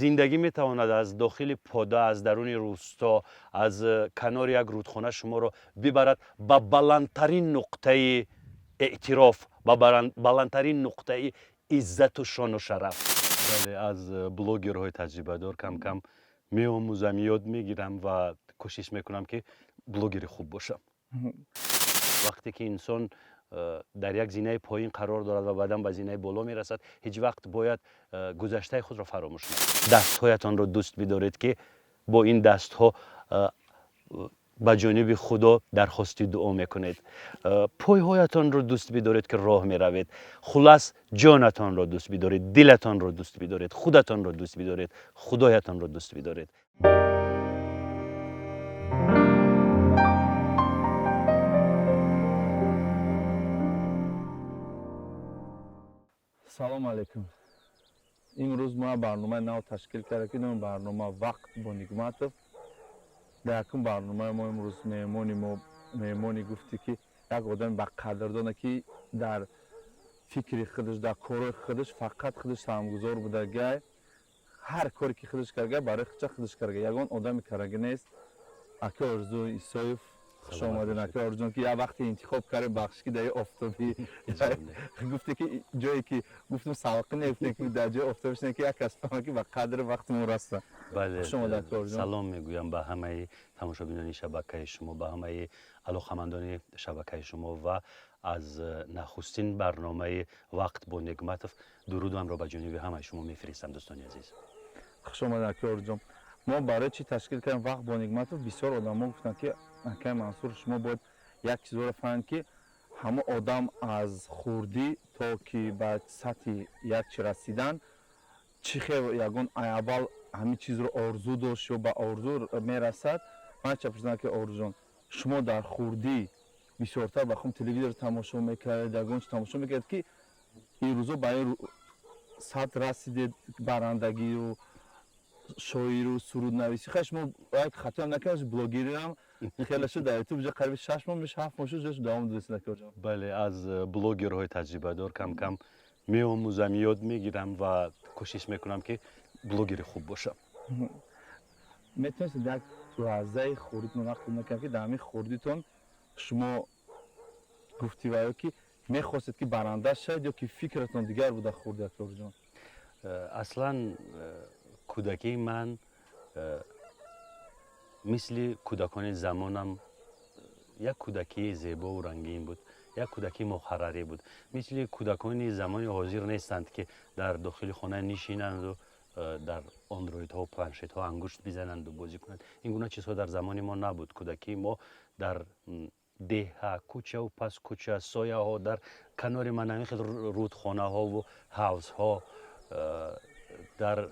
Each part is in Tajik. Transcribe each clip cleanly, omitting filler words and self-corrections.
Зиндагӣ метавонад аз дохили пода, аз даруни рӯсто, аз канори як рӯдхона шуморо бибарад ба баландтарин нуқтаи эътироф, ба баландтарин нуқтаи иззату шону шараф. Бале, аз блогерҳои таҷрибадор кам-кам меомӯзам, ёд мегирам ва кӯшиш мекунам, ки блогери хуб бошам. Вақте ки инсон дар як зинаи поин қарор дорад ва баъдан ба зинаи боло мерасад, ҳеҷ вақт бояд гузаштаи худро фаромӯш накунад. Дастҳоятонро дӯст бидоред, ки бо ин дастҳо ба ҷониби Худо дархости дуо мекунед. Пойҳоятонро дӯст бидоред, ки роҳ меравед. Хулас, ҷонатонро дӯст бидоред, дилатонро дӯст бидоред, худатонро дӯст бидоред, Худоятонро дӯст бидоред. Салому алайкум. Имрӯз мо барномаи нав ташкил карда, ки номи барнома «Вақт бо Нигматов». Дар якум барномаи мо имрӯз меҳмони мо, меҳмони гуфтӣ, ки як одами ба қадрдона, ки дар фикри худаш, дар корҳои худаш фақат худаш саҳмгузор будагай. Ҳар коре ки худаш карга, барои худша худаш карга, ягон одами карага нест. Ака Орзу Исоев, хуш омадед, ака Орзуҷон, ки як вақте интихоб кардем. Бахш, ки дар офтобӣ гуфте, ки ҷое ки гуфтем салқи не, гуфтем, ки дар ҷои офтобӣ шуне, ки як кас фаҳма, ки ба қадри вақти мо раста. Бале. Хуш омадед, ака Орзуҷон. Салом мегӯям ба ҳамаи тамошобинони шабакаи шумо, ба ҳамаи алоқамандони шабакаи шумо ва аз нахустин барномаи «Вақт бо Негматов» дурудамро ба ҷониби ҳамаи шумо мефиристам, дӯстони азиз. Хуш омадед, ака Орзуҷон. Мо барои чӣ ташкил кардем «Вақт бо Нигматов»? Бисёр одамо гуфтанд, ки акай Мансур, шумо бояд як чизоро фаҳмед, ки ҳама одам аз хурдӣ то ки ба сатҳи як чи расидан, чӣ хел ягон аввал ҳамин чизро орзу дошт ё ба орзу мерасад. Ман ча пурсидам, ки Орзуҷон, шумо дар хурдӣ бисёртар ба хум телевизор тамошо мекардед, ягон чи тамошо мекардед, ки ин рӯзо ба ин сатҳ расидед, барандагию шоиру суруднависӣ? Хай, шумо як хатоам накардед, блогериам хеле шуд, дар Ютуб қариби 6 моҳ меш, 7 моҳ шуд, давом додед, акаҷон. Бале, аз блогерҳои таҷрибадор кам-кам меомӯзам, ёд мегирам ва кӯшиш мекунам, ки блогери хуб бошам. Метавонистед як лаҳзаи хурдитон нақл накунед, ки дар ҳамин хурдитон шумо гуфтӣ ва ё ки мехостед, ки баранда шавед, ё ки фикратон дигар буда хурди, акаҷон? Аслан кӯдакии ман мисли кӯдакони замонам як кӯдакии зебову рангин буд, як кӯдакии муқаррарӣ буд. Мисли кӯдакони замони ҳозир нестанд, ки дар дохили хона нишинанду дар андроидҳо, планшетҳо ангушт бизананду бозӣ кунанд. Ин гуна чизҳо дар замони мо набуд. Кӯдакии мо дар деҳа, кӯчаву пас кӯча, сояҳо, дар канори манами хел рӯдхонаҳову ҳавзҳо, дар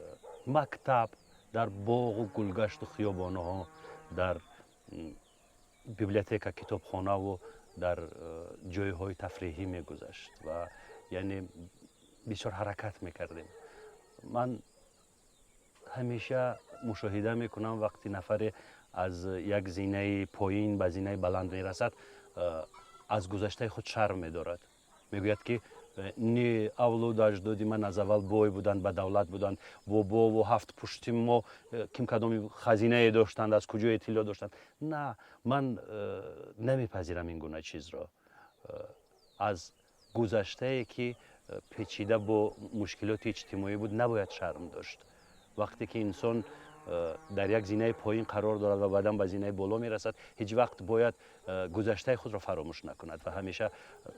мактаб, дар боғу гулгашту хиёбонҳо, дар библиотека, китобхонаву дар ҷойҳои тафриҳӣ мегузашт ва яъне бисёр ҳаракат мекардем. Ман ҳамеша мушоҳида мекунам, вақти нафаре аз як зинаи поин ба зинаи баланд мерасад, аз гузаштаи худ шарм медорад, мегӯяд, ки не, авлоду аҷдоди ман аз аввал бой буданд, ба давлат буданд, бобову ҳафт пушти мо ким кадоми хазинае доштанд, аз куҷое тилло доштанд. На, ман намепазирам ин гуна чизро. Аз гузаштае, ки печида бо мушкилоти иҷтимоӣ буд, набояд шарм дошт. Вақте ки инсон дар як зинаи поин қарор дорад ва баъдан ба зинаи боло мерасад, ҳеҷ вақт бояд гузаштаи худро фаромӯш накунад ва ҳамеша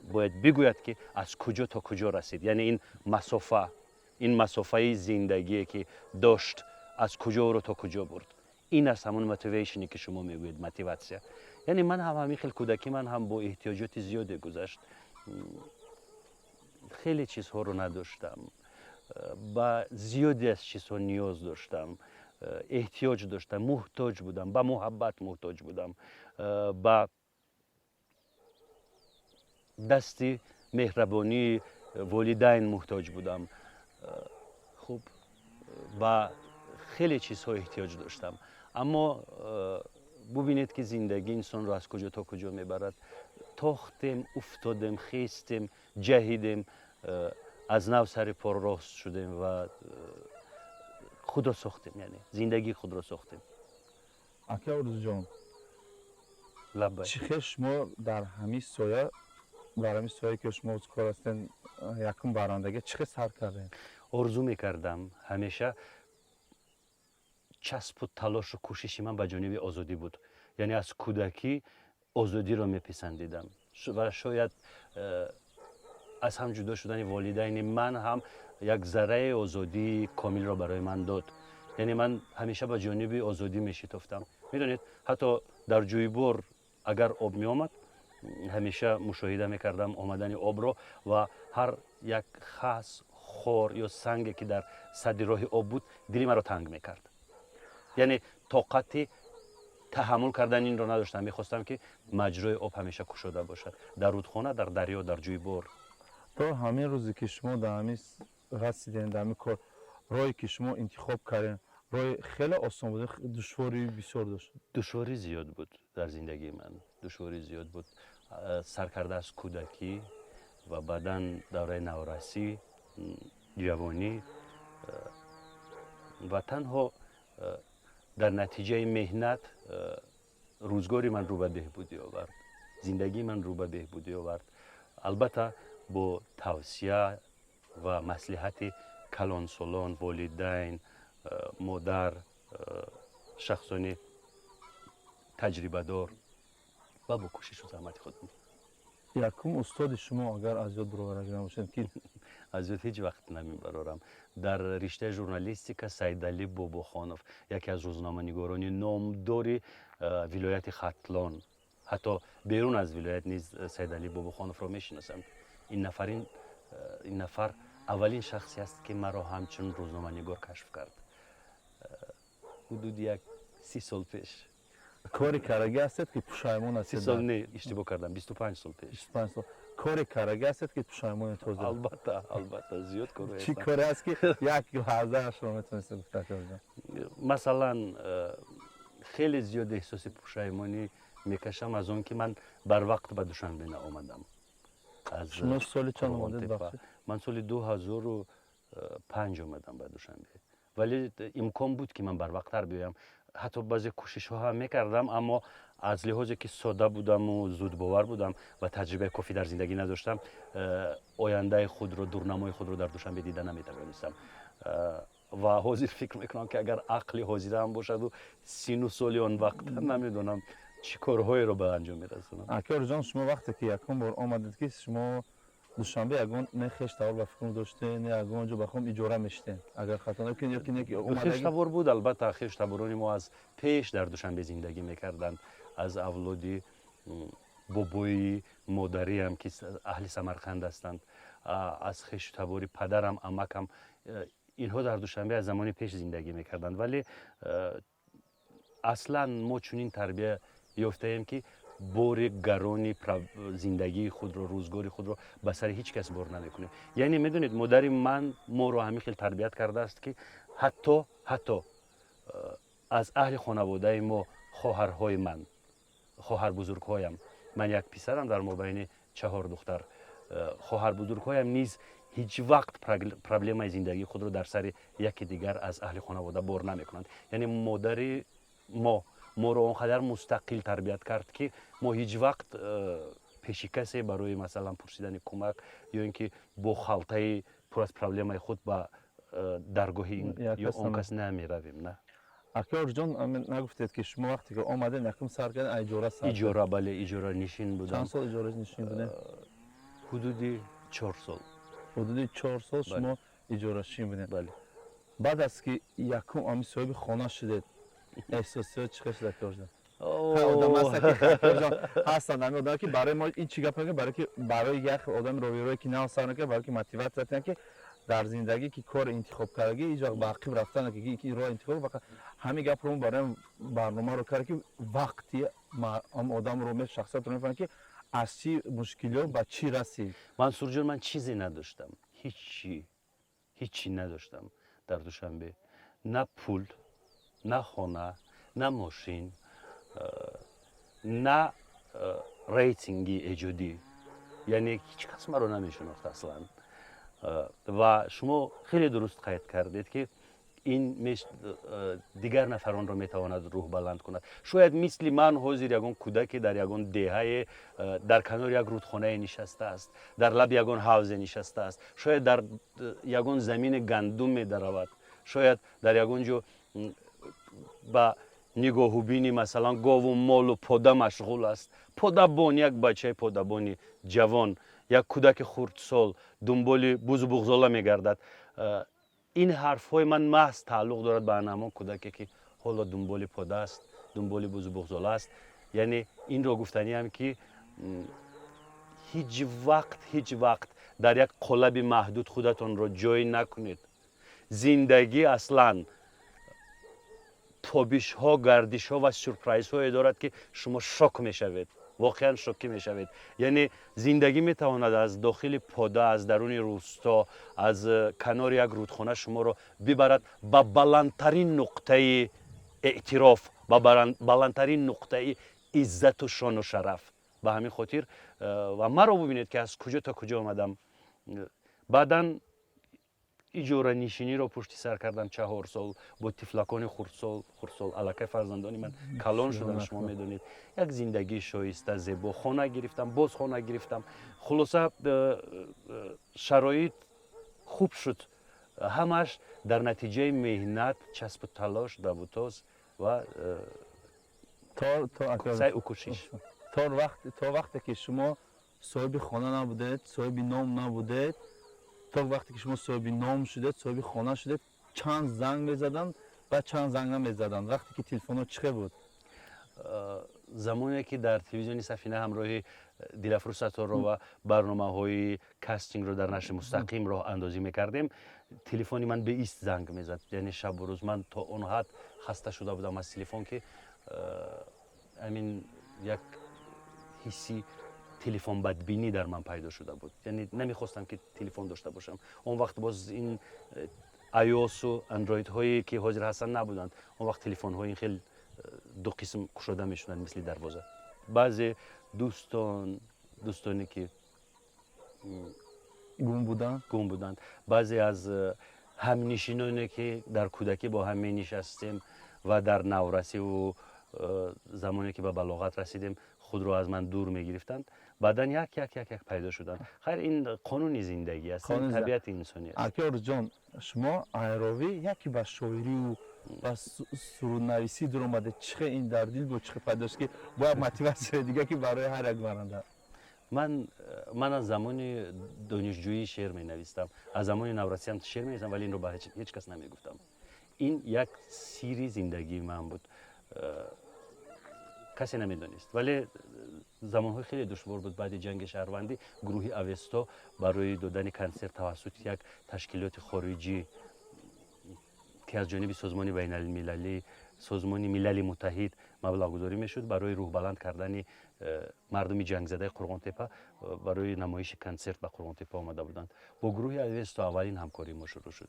бояд бигӯяд, ки аз куҷо то куҷо расид, яъне ин масофа, ин масофаи зиндагие, ки дошт, аз куҷо ӯро то куҷо бурд. Ин аст ҳамон motivation е, ки шумо мегӯед, мотиватсия. Яъне ман ҳам ҳамин хел, кӯдакӣ ман ҳам бо эҳтиёҷоти зиёде гузашт. Хеле чизҳоро надоштам, ба зиёде аз чизҳо ниёз доштам, эҳтиёҷ доштам, муҳтоҷ будам, ба муҳаббат муҳтоҷ будам, ба дасти меҳрабонии волидайн муҳтоҷ будам. Хуб, ба хеле чизҳо эҳтиёҷ доштам, аммо бубинед, ки зиндагӣ инсонро аз куҷо то куҷо мебарад. Тохтем, уфтодем, хестем, ҷаҳидем, аз нав сари по рост шудем ва Худро сохтем, яъне зиндагии худро сохтем. Ака Орзуҷон. Лаббай. Чӣ хел шумо дар ҳамин соя, дар ҳамин сояе, ки шумо кор ҳастен, якум барандагӣ чӣ хел сар кардем? Орзу мекардам ҳамеша. Часпу талошу кӯшиши ман ба ҷониби озодӣ буд, яъне аз кӯдакӣ озодиро меписандидам ва шояд аз ҳам ҷудо шудани волидайни ман ҳам як зарраи озодии комилро барои ман дод. Яъне ман ҳамеша ба ҷониби озодӣ мешитофтам. Медонед, ҳатто дар ҷӯйбор агар об меомад, ҳамеша мушоҳида мекардам омадани обро ва ҳар як хас, хор ё санге, ки дар садди роҳи об буд, дили маро танг мекард. Яъне тоқати таҳаммул кардани инро надоштам. Мехостам, ки маҷрои об ҳамеша кушода бошад дар рудхона, дар дарё, дар ҷӯйбор. То ҳамин рӯзе, ки шумо дар ҳамин расидем, дар ҳамин кор, роҳе, ки шумо интихоб кардем, роҳи хеле осон буд, душворӣ бисёр дошт? Душворӣ зиёд буд дар зиндагии ман, душворӣ зиёд буд. Сар карда аз кӯдакӣ ва баъдан давраи наврасӣ, ҷавонӣ, ва танҳо дар натиҷаи меҳнат рӯзгори ман рӯ ба беҳбудӣ овард, зиндагии ман рӯ ба беҳбудӣ овард. Албатта, бо тавсия ва маслиҳати калонсолон, волидайн, модар, шахсони таҷрибадор ва бо кӯшишу заҳмати худам. Якум устоди шумо, агар аз ёд бароварда набошед, ки? Аз ёд ҳеҷ вақт намебарорам. Дар риштаи журналистика Сайдалӣ Бобохонов, яке аз рӯзноманигорони номдори вилояти Хатлон, ҳатто берун аз вилоят низ Сайдалӣ Бобохоновро мешиносанд. Ин нафар аввалин шахсе аст, ки маро ҳамчун рӯзноманигор кашф кард ҳудуди як 30 сол пеш. Кори карагӣ ҳастед, ки пушаймон 30 ҳастед? сол не, иштибоҳ кардам, 25 сол пеш. 25 сол. Кори карагӣ ҳастед, ки пушаймони тоза? Албатта, албатта, зиёд кор. Чӣ коре аст, ки як лаҳзаашро метавонистед гуфта, акаҷон? Масалан, хеле зиёд эҳсоси пушаймонӣ мекашам аз он, ки ман барвақт ба Душанбе наомадам. Аз Шумо соли чанд омадед? Қурғонтепа. Бахшед. Ман соли 2005 омадам ба Душанбе, вале имкон буд, ки ман барвақттар биёям. Ҳатто баъзе кӯшишҳо ҳам мекардам, аммо аз лиҳозе ки сода будаму зудбовар будам ва таҷрибаи кофӣ дар зиндагӣ надоштам, ояндаи худро, дурнамои худро дар Душанбе дида наметавонистам. Ва ҳозир фикр мекунам, ки агар ақли ҳозираам бошаду сину соли он вақт, намедонам, чӣ корҳоеро ба анҷом мерасонам. Ака Орзуҷон, шумо вақте ки якум бор омадед, ки шумо Душанбе, ягон не хештабор ба фикр доштед, не ягон ҷо ба хом иҷора мешитед, агар хато накунед, ё ки не, ки омадагӣ? Хештабор буд, албатта. Хештаборони мо аз пеш дар Душанбе зиндагӣ мекарданд. Аз авлоди бобои модариам, ки аҳли Самарқанд ҳастанд, аз хештабори падарам, амакам, инҳо дар Душанбе аз замони пеш зиндагӣ мекарданд. Вале аслан мо чунин тарбия ёфтаем, ки бори гарони зиндагии худро, рӯзгори худро ба сари ҳеҷ кас бор намекунем. Яъне, медонед, модари ман моро ҳамин хел тарбият кардааст, ки ҳатто аз аҳли хонаводаи мо хоҳарҳои ман, хоҳарбузургҳоям, ман як писарам дар мобайни чаҳор духтар, хоҳарбузургҳоям низ ҳеҷ вақт проблемаи зиндагии худро дар сари яке дигар аз аҳли хонавода бор намекунанд. Яъне модари мо моро он қадар мустақил тарбият кард, ки мо ҳеҷ вақт пеши касе барои, масалан, пурсидани кӯмак ё ин ки бо халтаи пур аз проблемаи худ ба даргоҳи ин Як ё кас он кас намеравем, на. Ака Орзуҷон, нагуфтед, ки шумо вақте ки омадед, якум сар кардед, иҷора сар кардед? Иҷора, бале, иҷоранишин будам. Чанд сол иҷоранишин будед? Ҳудуди 4 сол. Ҳудуди 4 сол. Бале. Шумо иҷоранишин будед? Бале. Баъд аз ки якум ами соҳиби хона шудед, эҳсосиёт чӣ хел шуд, ака Орзуҷон? Одам ҳастанд, ки, Орзуҷон, ҳастанд ҳамин одам, ки барои мо ин чӣ гап мегӯяд, барои ки барои як одами ровирое, ки нав сар мекунад, барои ки мотиватсия диҳанд, ки дар зиндагӣ, ки кор интихоб кардагӣ, ҳеҷ вақт ба ақиб рафтан, ки роҳ интихоб. Фақат ҳамин гапро мо барои барномаро кард, ки вақти одамро, шахсиятро мефаҳмад, ки аз чӣ мушкилиҳо ба чӣ расид. Мансурҷон, ман чизе надоштам, ҳичи, ҳичи надоштам дар Душанбе: на пул, на хона, на мошин, на рейтинги эҷодӣ. Яъне ҳеҷ кас маро намешинохт аслан. Ва шумо хеле дуруст қайд кардед, ки Ин дигар нафаронро метавонад рӯҳбаланд кунад. Шояд мисли ман ҳозир ягон кӯдаке дар ягон деҳае, дар канори як рудхонае нишастааст, дар лаби ягон ҳавзе нишастааст, шояд дар ягон замини гандум медаравад, шояд дар ягон ҷо ба нигоҳубини, масалан, гову молу пода машғул аст. Подабон, як бачаи подабони ҷавон, як кӯдаки хурдсол дунболи бузу буғзола мегардад. Ин ҳарфҳои ман маҳз тааллуқ дорад ба ана ҳамон кӯдаке, ки ҳоло дунболи пода аст, дунболи бузу буғзола аст. Яъне инро гуфтаниам, ки ҳеҷ вақт, ҳеҷ вақт дар як қолаби маҳдуд худатонро ҷой накунед. Зиндагӣ аслан тобишҳо, гардишҳо ва сюрпрайзҳое дорад, ки шумо шок мешавед, воқеан шокӣ мешавед. Яъне зиндагӣ метавонад аз дохили пода, аз даруни рӯсто, аз канори як рудхона шуморо бибарад ба баландтарин нуқтаи эътироф, ба баландтарин нуқтаи иззату шону шараф. Ба ҳамин хотир ва маро бубинед, ки аз куҷо то куҷо омадам. Баъдан иҷоранишиниро пушти сар кардам, 4 сол бо тифлакони хурдсол. Аллакай фарзандони ман калон шуданд, шумо медонед. Як зиндагии шоиста, зебо, хона гирифтам, боз хона гирифтам. Хулоса, шароит хуб шуд. Ҳамаш дар натиҷаи меҳнат, часпу талош, давутоз ва сайъу кӯшиш. То вақте ки шумо соҳиби хона набудед, соҳиби ном набудед, то вақте ки шумо соҳиби ном шудед, соҳиби хона шудед, чанд занг мезаданд ва чанд занг намезаданд? Вақте ки телефонҳо чӣ хел буд? Замоне ки дар телевизиони Сафина ҳамроҳи Дилафрӯз Сатторова барномаҳои кастингро дар нашри мустақим роҳандозӣ мекардем, телефони ман беист занг мезад, яъне шабу рӯз. Ман то он ҳад хаста шуда будам аз телефон, ки ҳамин як ҳисси телефонбадбинӣ дар ман пайдо шуда буд, яъне намехостам, ки телефон дошта бошам. Он вақт боз ин iOS-у андроидҳое, ки ҳозир ҳастанд, набуданд. Он вақт телефонҳои ин хел ду қисм кушода мешуданд, мисли дарвоза. Баъзе дӯстон, дӯстоне ки гум буданд, гум буданд, баъзе аз ҳамнишиноне, ки дар кӯдакӣ бо ҳам менишастем ва дар наврасиву замоне ки ба балоғат расидем, худро аз ман дур мегирифтанд, баъдан як як як як пайдо шуданд. Хайр, ин қонуни зиндагӣ аст, табиати инсонӣ аст. Аки Орзуҷон, шумо айровӣ яке ба шоирию ба суруднависӣ дур омаде. Чӣ ин дар дил буд, чӣ пайдо шуд, ки бояд мотиватсияи дига, ки барои ҳар як баранда? Ман аз замони донишҷӯӣ шеър менавистам, аз замони наврасиам шеър менавистам, вале инро ба ҳеҷ кас намегуфтам. Ин як сирри зиндагии ман буд, касе намедонист. Вале замонҳои хеле душвор буд. Баъди ҷанги шаҳрвандӣ гурӯҳи Авесто барои додани консерт тавассути як ташкилоти хориҷӣ, ки аз ҷониби созмони байналмилалӣ, Созмони Милали Муттаҳид маблағгузорӣ мешуд, барои рӯҳбаланд кардани мардуми ҷангзадаи Қурғонтепа, барои намоиши консерт ба Қурғонтепа омада буданд. Бо гурӯҳи Авесто аввалин ҳамкории мо шурӯъ шуд.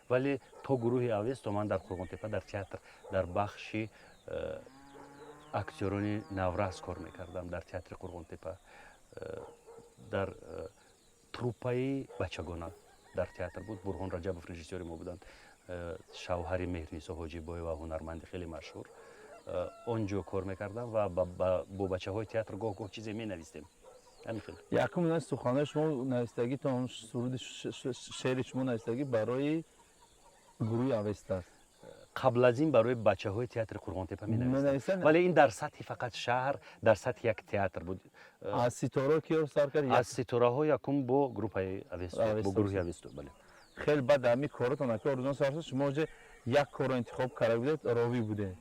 Вале то гурӯҳи Авесто ман дар Қурғонтепа, дар театр, дар бахши актёрони наврас кор мекардам. Дар театри Қурғонтепа, дар труппаи бачагона дар театр буд. Бурҳон Раҷабов режиссёри мо буданд, шавҳари Меҳрнисо Ҳоҷибоева, ҳунарманди хеле машҳур. Он ҷо кор мекардам ва бо бачаҳои театр гоҳ гоҳ чизе менавистем. Ҳамин хел. Якум суханои шумо навистагитон, суруди, шеъри шумо навистагӣ барои гурӯҳи Авеста аст. Қабл аз ин барои бачаҳои театри Қурғонтепа менавистам, вале ин дар сатҳи фақат шаҳр, дар сатҳи як театр буд. Аз ситораҳо киё сар кард? Аз ситораҳо якум бо группаи Авесто, бо гурӯҳи Авесто, бале. Хеле баъд ҳамин коротон, ака Орзуҷон, сар шуд. Шумо уже як корро интихоб карда будед, ровӣ будед,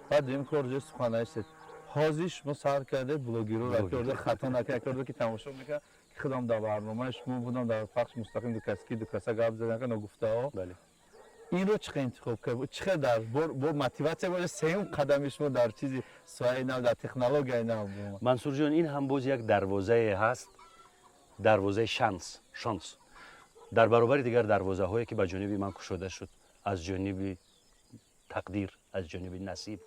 баъд дуюм кор уже суханнависед. Ҳозир шумо сар кардед блогерро. Ака Орзу, хато накард, ака Орзу, ки тамошо мекард, ки худам дар барномаи шумо будам, дар пахши мустақим ду каски ду каса гап задан, ногуфтаҳо. Инро чӣ хел интихоб кард, чӣ хел дар бо мотиватсия боша? Сеюм қадами шумо дар чизи соҳаи нав, дар технологияи нав. Мансурҷон, ин ҳам боз як дарвозае ҳаст, дарвозаи шанс дар баробари дигар дарвозаҳое, ки ба ҷониби ман кушода шуд аз ҷониби тақдир, аз ҷониби насиб,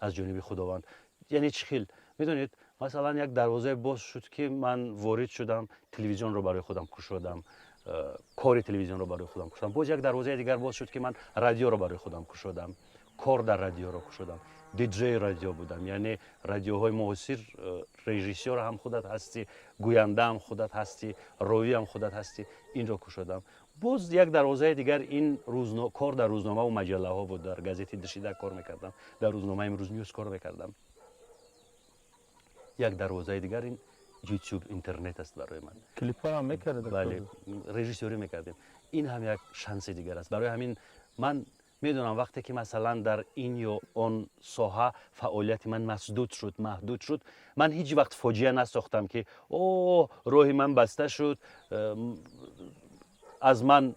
аз ҷониби Худованд. Яъне чӣ хел, медонед, масалан, як дарвозае боз шуд, ки ман ворид шудам, телевизионро барои худам кушодам. Кори телевизионро барои худам кушодам. Боз як дарвозаи дигар боз шуд, ки ман радиоро барои худам кушодам, кор дар радиоро кушодам, диджеи радио будам. Яъне радиоҳои муосир, режиссёр ҳам худат ҳастӣ, гӯянда ҳам худат ҳастӣ, ровӣ ҳам худат ҳастӣ. Инро кушодам. Боз як дарвозаи дигар ин кор дар рӯзномаву маҷаллаҳо буд. Дар газети Дишида кор мекардам, дар рӯзномаи Имрӯз Ньюс кор мекардам. Як дарвозаи дигар ин Ютуб, интернет аст барои ман. Клипҳоам мекардед? Бале, режиссёрӣ мекардем. Ин ҳам як шанси дигар аст. Барои ҳамин ман медонам, вақте ки, масалан, дар ин ё он соҳа фаъолияти ман масдуд шуд, маҳдуд шуд, ман ҳеҷ вақт фоҷиа насохтам, ки о, роҳи ман баста шуд, аз ман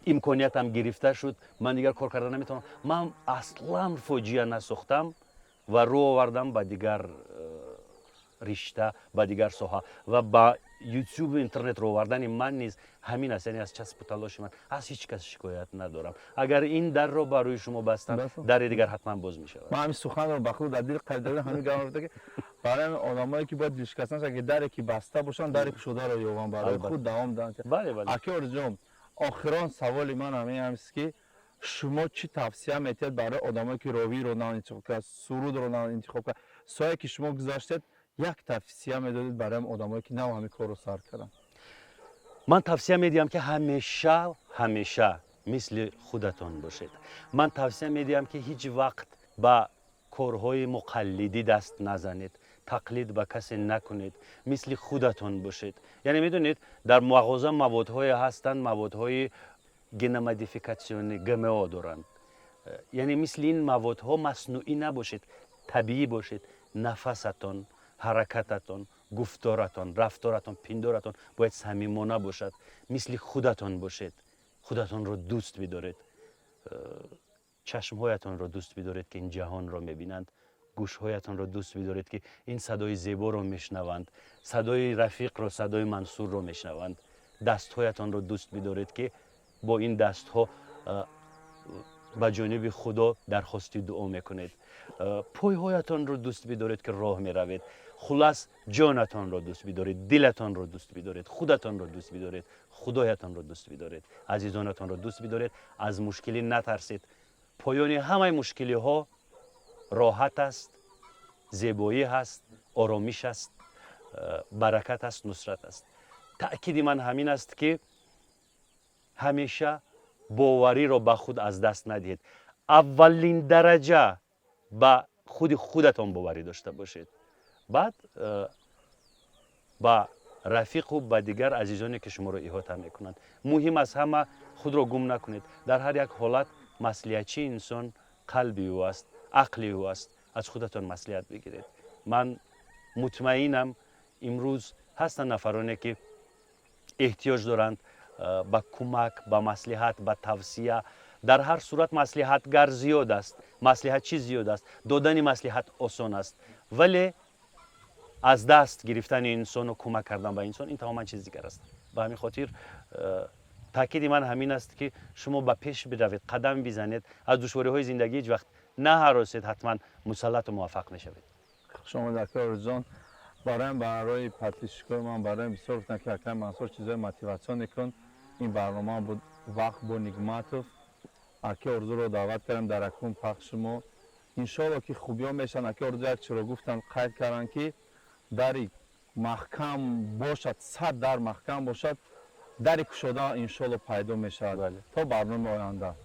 имкониятам гирифта шуд, ман дигар кор карда наметавонам. Ман аслан фоҷиа насохтам ва рӯ овардам ба дигар ришта, ба дигар соҳа. Ва ба Ютубу интернет рӯ овардани ман низ ҳамин аст, яъне аз часпу талоши ман. Аз ҳеҷ кас шикоят надорам. Агар ин дарро ба рӯи шумо бастанд, дари дигар ҳатман боз мешавад. Ман ҳамин суханро ба худ дар дил қайд додам. Ҳамин гап, ки барои одамое ки бояд дилшикаста нашаванд, ки даре ки баста бошанд, дари кушодаро ёбанд, барои худ давом диҳанд. бале бале Аки Орзуҷон, охирон саволи ман ҳамин ҳамист, ки шумо чӣ тавсия метиҳед барои одамое ки ровиро нав интихоб кард, сурудро нав интихоб кард, соҳае ки шумо гузаштед, як тавсия медодед барои одамое ки нав ҳамин корро сар карданд? Ман тавсия медиҳам, ки ҳамеша, ҳамеша мисли худатон бошед. Ман тавсия медиҳам, ки ҳеҷ вақт ба корҳои муқаллидӣ даст назанед, тақлид ба касе накунед, мисли худатон бошед. Яъне медонед, дар мағоза маводҳое ҳастанд, маводҳои геномодификатсионӣ, ГМО доранд. Яъне мисли ин маводҳо маснуӣ набошед, табиӣ бошед. Нафасатон, ҳаракататон, гуфторатон, рафторатон, пиндоратон бояд самимона бошад. Мисли худатон бошед, худатонро дӯст бидоред, чашмҳоятонро дӯст бидоред, ки ин ҷаҳонро мебинанд, гӯшҳоятонро дӯст бидоред, ки ин садои зеборо мешунаванд, садои Рафиқро, садои Мансурро мешунаванд, дастҳоятонро дӯст бидоред, ки бо ин дастҳо ба ҷониби Худо дархости дуо мекунед, пойҳоятонро дӯст бидоред, ки роҳ меравед. Хулас, ҷонатонро дӯст бидоред, дилатонро дӯст бидоред, худатонро дӯст бидоред, Худоятонро дӯст бидоред, азизонатонро дӯст бидоред. Аз мушкилӣ натарсед. Поёни ҳамаи мушкилиҳо роҳат аст, зебоӣ ҳаст, оромиш аст, баракат аст, нусрат аст. Таъкиди ман ҳамин аст, ки ҳамеша бовариро ба худ аз даст надиҳед. Аввалин дараҷа ба худи худатон боварӣ дошта бошед, баъд ба рафиқу ба дигар азизоне, ки шуморо иҳота мекунанд. Муҳим аз ҳама, худро гум накунед. Дар ҳар як ҳолат маслиҳатчии инсон қалби ӯ аст, ақли ӯ аст. Аз худатон маслиҳат бигиред. Ман мутмаинам, имрӯз ҳастанд нафароне, ки эҳтиёҷ доранд ба кӯмак, ба маслиҳат, ба тавсия. Дар ҳар сурат маслиҳатгар зиёд аст, маслиҳатчӣ зиёд аст, додани маслиҳат осон аст, вале аз даст гирифтани инсону кӯмак кардан ба инсон ин тамоман чизи дигар аст. Ба ҳамин хотир таъкиди ман ҳамин аст, ки шумо ба пеш биравед, қадам бизанед, аз душвориҳои зиндагӣ ҳеҷ вақт наҳаросед, ҳатман мусаллату муваффақ мешавед. Хуш омад, ака Орзуҷон. Бароям, барои подписчикои ман, бароям бисёр гуфтанд, ки акай Мансур, чизои мотиватсионӣ кун. Ин барнома буд «Вақт бо Нигматов». Аки Орзуро даъват кардем дар акун пахши мо. Иншоалло, ки хубиҳо мешаванд. Аки Орзу як чиро гуфтанд, қайд карданд, ки дари маҳкам бошад, 100 дар маҳкам бошад, дари кушода иншоалло пайдо мешавад. То барномаи оянда.